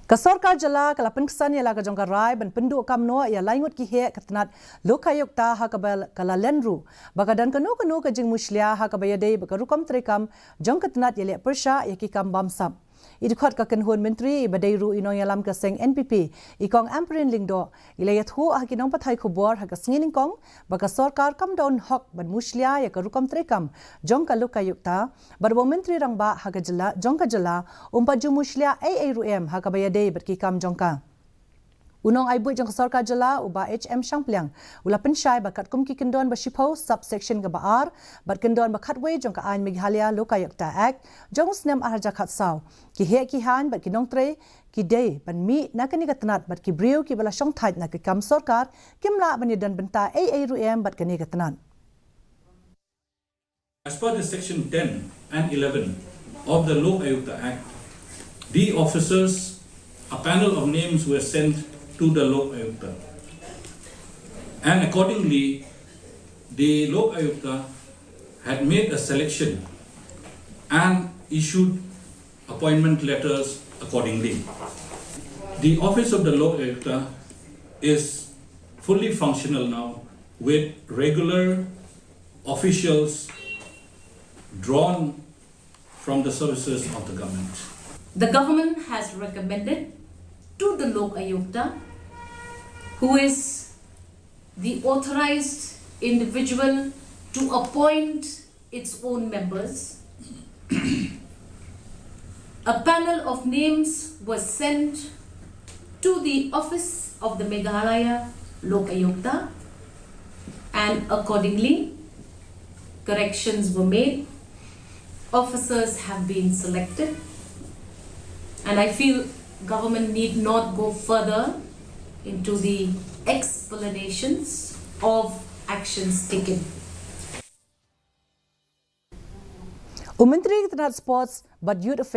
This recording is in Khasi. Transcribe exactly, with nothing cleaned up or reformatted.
Ka sorkar jylla ka la pynksan ïa la ka jong ka rai ban pynduh kam noh ïa lai ngut ki heh ka tnat Lokayukta ha kaba ka la len ruh ba ka don kano kano ka jingmushlia ha kaba ïadei bad ka rukom treikam jong ka tnat ïaleh pyrshah ïa ki kam bamsap. I dkhot ka kynhun myntri iba dei ruh i nongïalam ka seng N P P, i Kong Ampareen Lyngdoh, i la ïathuh ha ki nongpathai khubor ha ka sngi Nyngkong ba ka sorkar kam don hok ban mushlia ïa ka rukom treikam jong ka Lokayukta, bad u Myntri Rangbah ha ka jylla, jong ka jylla, um pat ju mushlia ei ei ruh em ha kaba ïadei bad ki kam jong ka. U nongai buit jong ka sorkar jylla, u Bah H M Shangpliang, u la pynshai ba katkum ki kyndon ba shiphew, subsection kaba ar, bad kyndon ba khatwei jong ka aiñ Meghalaya Lokayukta Act jong u snem ar hajar khatsaw, ki heh ki haiñ bad ki nongtrei ki dei ban mih na kane ka tnat bad ki briew kiba la shongthait na ki kam sorkar kim lah ban ïadon bynta ei ei ruh em bad kane ka tnat. As per the section ten and eleven of the Lok Ayukta Act, the officers, a panel of names were sent to the Lok Ayukta. And accordingly, the Lok Ayukta had made a selection and issued appointment letters accordingly. The office of the Lok Ayukta is fully functional now with regular officials drawn from the services of the government. The government has recommended to the Lok Ayukta, who is the authorized individual to appoint its own members, a panel of names was sent to the office of the Meghalaya Lok Ayukta, and accordingly, corrections were made. Officers have been selected, and I feel government need not go further into the explanations of actions taken. U Myntri ka tnat Sports bad Youth Affairs